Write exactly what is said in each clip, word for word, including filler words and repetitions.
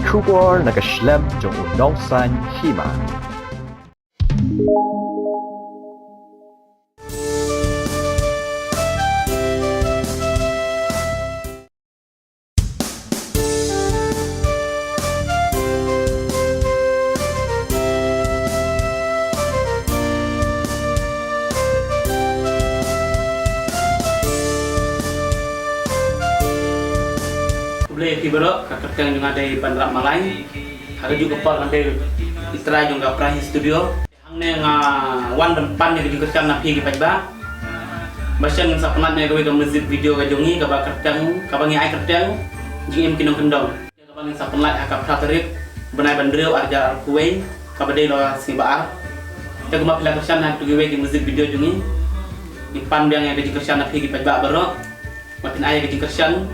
Khubor na ka shlem jong u nongsan hima. Khublei ïa phi baroh, ka kyrteng jong nga dei Ban Rap Malai. Ha kajuh ka por nga dei i trai jong ka Prahi Studio. Hangne nga wan ban pan ïa ka jingkyrshan na phi ki paidbah. Ba shen ngin sa pynlait ïa kawei ka music video ka jong ngi kaba kyrteng, kaba ngi ai kyrteng Jingim Ki Nongkyndong. Kaba ngin sa pynlait ha ka phra tarik bnai ba hynriew ar hajar arphew wei, kaba dei la sngi ba ar. Te kumba phi la kyrshan ha kiwei ki music video jong ngi, ngi pan biang ïa ka jingkyrshan na phi ki paidbah baroh. Ba phin ai ïa ka jingkyrshan,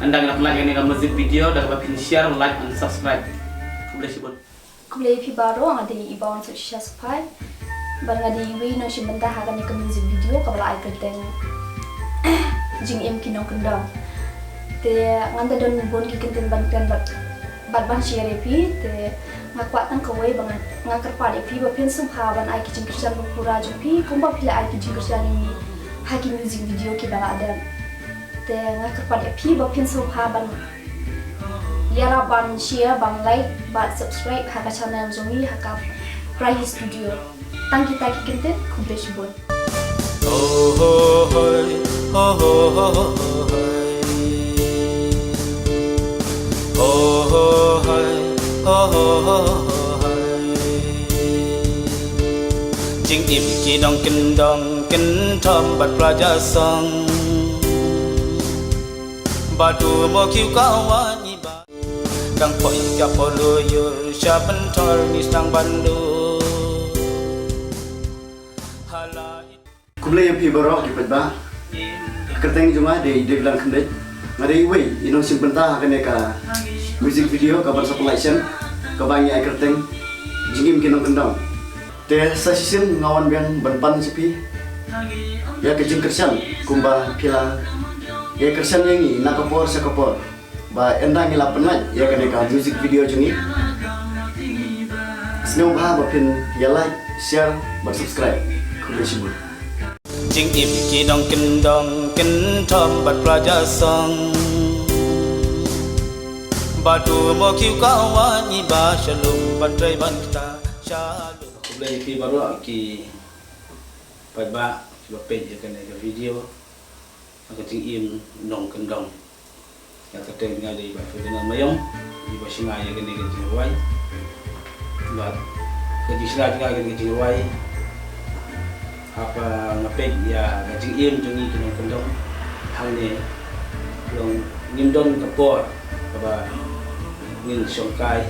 ynda ngi la pynlait ïa kane ka music video, da kaba phin share, like and subscribe. Khublei shibun. Khublei ïa phi baroh, nga dei i Bawan Shisha Suphai. Bad nga dei iwei i nongshim bynta ha kane ka music video kaba la ai kyrteng Jingim Ki Nongkyndong. Te ngan da don bun ki kyntien ban kren bad, bad ban share ïa phi, te nga kwah tang kawei ba nga, nga kyrpad ïa phi ba phin sngewbha ban ai ki jingkyrshan ba pura jong phi kumba phi la ai ki jingkyrshan ïa ngi ha ki music video kiba la dep. Te nga kyrpad ïa phi ba phin sngewbha ban ïarap ban share, ban like bad subscribe ha ka channel jong ngi ha ka Prahi Studio. Tang kita ki kyntien, khublei shibun. Jingim ki nongkyndong, kynthom bad pla ja song. Ba du mo kiew ka wa ngi ba. Dang poi ka polo yur sha pynthor ngi sdang ban du. Hala. Khublei ïa phi baroh ki paidbah. Kyrteng jong nga dei Devlan Khyndiat. Nga dei iwei i nongshim bynta ha kane ka music video kaba sa pynlait shen, kaba ngi ai kyrteng Jingim Ki Nongkyndong. Te sa shisien nga wan biang ban pan sha phi ïa ka jingkyrshan kumba phi la ïa kyrshan ïa ngi na ka por sha ka por. Ba ynda ngi la pynlait ïa kane ka music video jong ngi, sngewbha ba phin ïa like, share bad subscribe. Khublei shibun. Jingim ki nongkyndong, kynthom bad pla ja song. Ba du mo kiew ka wa ngi ba shalom ban trei ban kta shalom. Khublei ïa phi baroh ki paidbah kiba peit ïa kane ka video. Ka Jingim Nongkyndong. Ïa ka kyrteng nga dei Bah Ferdinand Mayom, iba shna ïa kane ka jingrwai. Bad ka jingshna jong nga ïa kane ka jingrwai, haba nga peit ïa ka jingim jong ngi ki nongkyndong hangne, long ngim don ka por kaba ngin shongkai,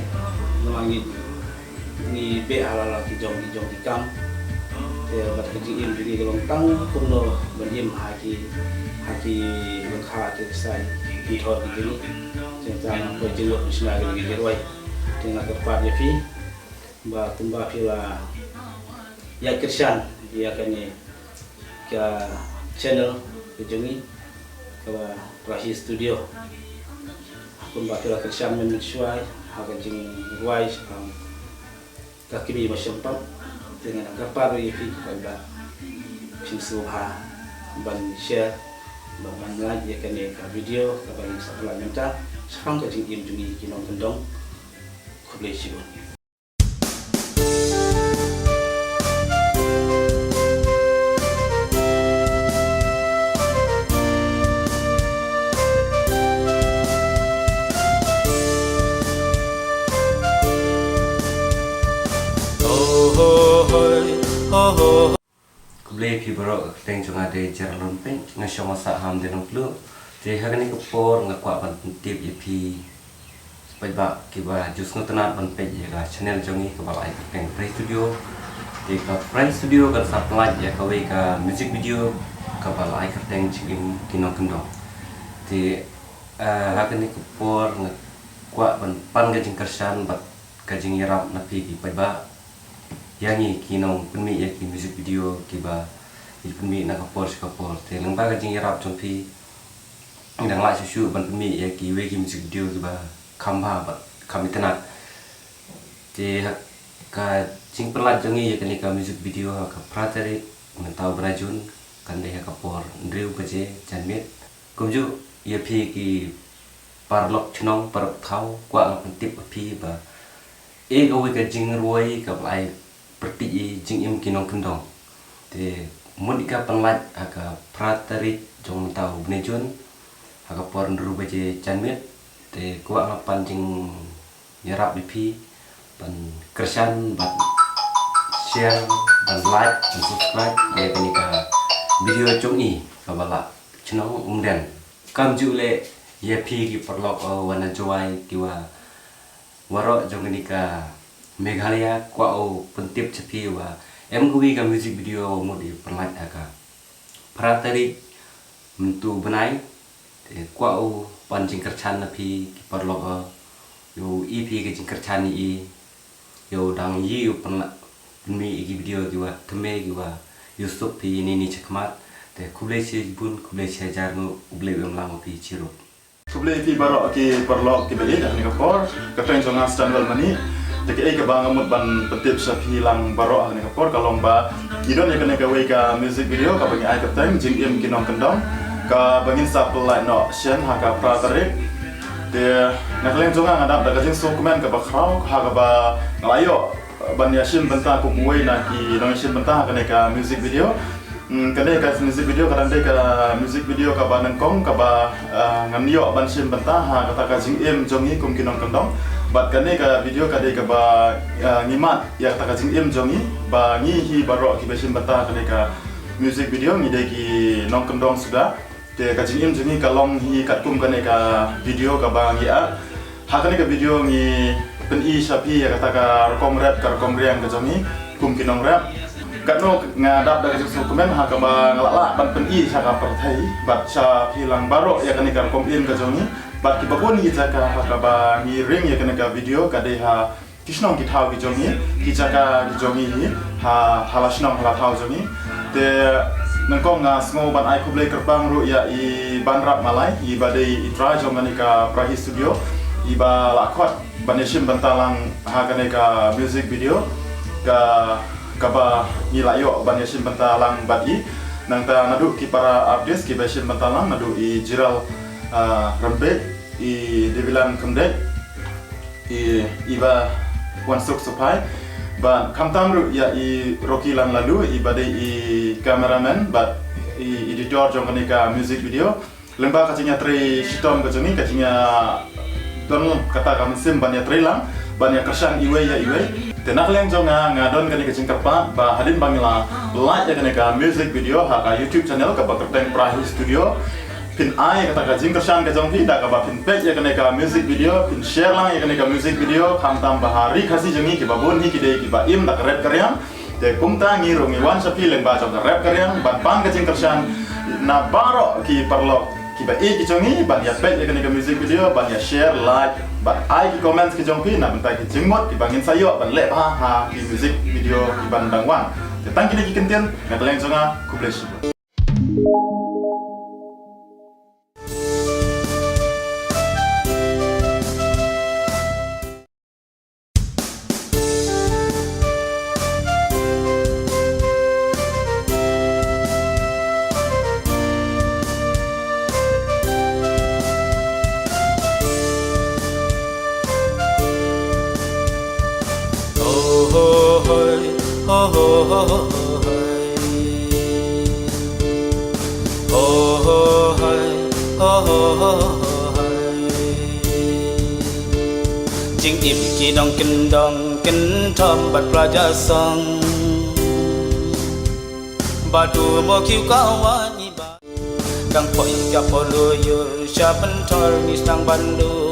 namar ngi ngi beh ha la la ki jong ki jong ki kam. Te bad ka jingim jong ngi ka long tang kumno ban im ha ki, ha ki lyngkha ki ksai ki thor ki jong ngi. Te tang ko jingmut shna ki jong ki rwai. Te nga kyrpad ïa phi ba kumba phi la ïa kyrshan ïa kane ka channel ka jong ngi kaba Prahi Studio. Kumba phi la kyrshan mynmiet shuwa ha ka jingrwai shaphang ka kmie ba shem pap. Te nga dang kyrpad ruh ïa phi ki paidbah, phin sngewbha ban share bad ban like ïa kane ka video kaba ngin sa pynlait mynta shaphang ka jingim jong ngi ki nongkyndong. Khublei shibun. Khublei ïa phi baroh, ka kyrteng jong nga dei Jeralon Peng, nga shong ha Saham, Dei Nongkluh. Te ha kane ka por nga kwah ban pyntip ïa phi paidbah kiba ju sngewtynnat ban peit ïa ka channel jong ngi kaba la ai kyrteng Prahi Studio. Te ka Prahi Studio kan sa pynlait ïa kawei ka music video kaba la ai kyrteng Jingim Ki Nongkyndong. Te, eh, ha kane ka por nga kwah ban pan ka jingkyrshan bad ka jingïarap na phi ki paidbah ïa ngi ki nongpynmih ïa ki music video kiba ngi pynmih na ka por sha ka por. Te lyngba ka jingïarap jong phi, ngi dang lah shuh shuh ban pynmih ïa kiwei ki music video kiba kham bha bad Kam itynnad. Te ha ka jingpynlait jong ngi ïa kane ka music video ha ka phra tarik mynta u bnai Jun, kan dei ha ka por hynriew baje janmiet. Kumjuh ïa phi ki paralok chnong paralok thaw, kwah nga pyntip ïa phi ba e kawei ka jingrwai kaba la ai pyrthei i Jingim ki nongkyndong. Te mut i ka pynlait ha ka phra tarik jong mynta u bnai Jun ha ka por hynriew baje janmiet. Te kwah nga pan jingïarap ïa phi ban kyrshan, ban share, ban like, ban subscribe ïa kane ka video jong i kaba la chnong Umden. Kumjuh leh ïa phi ki paralok, oh, wan na Jowai kiwa waroh jong kane ka Meghalaya, kwah u pyntip sha phi wa em kawei ka music video wa mut i pynlait ha ka phra tarik mynta u bnai. Te kwah u pan jingkyrshan na phi ki paralok, oh, ïa u i phi ka jingkyrshan ïa i, ïa u dang i u pynlait pynmih ïa ki video kiwa thymmai kiwa ïa u suk phi ïa ine i shakhmat. Te khublei shibun, khublei shihajar nguh, U Blei u em lang wa phi chirup. Khublei phi baroh ki paralok kiba ïeit ha kane ka por. Ka kyrteng jong nga Stanwell Mani. Te kaei kaba nga mut ban pyntip sha phi lang baroh ha kane ka por ka long ba ngi don ïa kane kawei ka music video kaba ngi ai kyrteng Jingim ki nongkyndong, kaba ngin sa pynlait noh shen ha ka phra tarik. Te na ka liang jong nga nga dap da ka jingsngewkmen kaba khraw ha kaba nga la ïoh ban ïashim bynta kum uwei na ki nongïashim bynta ha kane ka music video. Hmm, kane ka music video ka dang dei ka music video kaba nyngkong kaba, ah, ngan ïoh ban shim bynta ha kata ka jingim jong ngi kum ki nongkyndong. Bad kane ka video ka dei kaba, ah, ngi mad ïa kata ka jingim jong ngi ba ngi hi baroh kiba shim bynta ha kane ka music video ngi dei ki nongkyndong suda. Te ka jingim jong ngi ka long hi katkum kane ka video kaba ngi ai. Ha kane ka video ngi pyni sha phi ïa kata ka rukom rep, ka rukom riang ka jong ngi kum ki nongrep. Katno nga dap da ka jingsngewkmen ha kaba nga lah lah ban pyni sha ka pyrthei bad sha phi lang baroh ïa kane ka rukom im ka jong ngi. Bad kiba bun ki jaka ha kaba ngi ring ïa kane ka video ka dei ha ki shnong ki thaw ki jong ngi, ki jaka ki jong ngi hi ha, ha la shnong ha la thaw jong ngi. Te nyngkong nga sngew ban ai khublei kyrpang ruh ïa i Banrap Malai, iba dei i trai jong kane ka Prahi Studio, iba la khot ban ïashim bynta lang ha kane ka music video ka, kaba ngi la ïoh ban ïashim bynta lang bad i. Nangta naduh ki para artist kiba shim bynta lang, naduh i Jiral, ah, Rembet, i Devilan Kemdek, i, iba Wansuk Supai, bad khamtam ruh ïa i Rocky Langlalu, iba dei i cameraman bad i editor jong kane ka music video. Lyngba ka jingïatrei shitom ka jong ngi, ka jingïa don kata ka mynsiem ban ïatrei lang, ban ïakyrshan iwei ïa iwei. Te na ka liang jong nga, nga don kane ka jingkyrpad ba hadien ba ngi la lait ïa kane ka music video ha ka YouTube channel kaba kyrteng Prahi Studio, phin ai kata ka jingkyrshan ka jong phi da kaba phin peit ïa kane ka music video, phin share lang ïa kane ka music video, khamtam ba ha ri Khasi jong ngi kiba bun hi ki dei kiba im da ka rep ka riang. Te kumta ngi ruh ngi wan sha phi lyngba jong ka rep ka riang ban pan ka jingkyrshan na baroh ki paralok kiba ïeit ki jong ngi ban ïa peit ïa kane ka music video, ban ïa share, like bad ai ki comments ki jong phi na bynta ki jingmut kiba ngin sa ïoh ban leh bha ha ki music video kiban dang wan. Te tang kine ki kyntien na ka liang jong nga, khublei shibun. Ho, ho, hoi, ho, ho, ho, hoi. Ho, ho, hoi, ho, ho, ho, hoi. Jingim ki nongkyndong, kynthom bad plaja song. Bad u mo kiew ka wan iba. Dang poi ka polo yur sha pynthor ngi sdang ban du.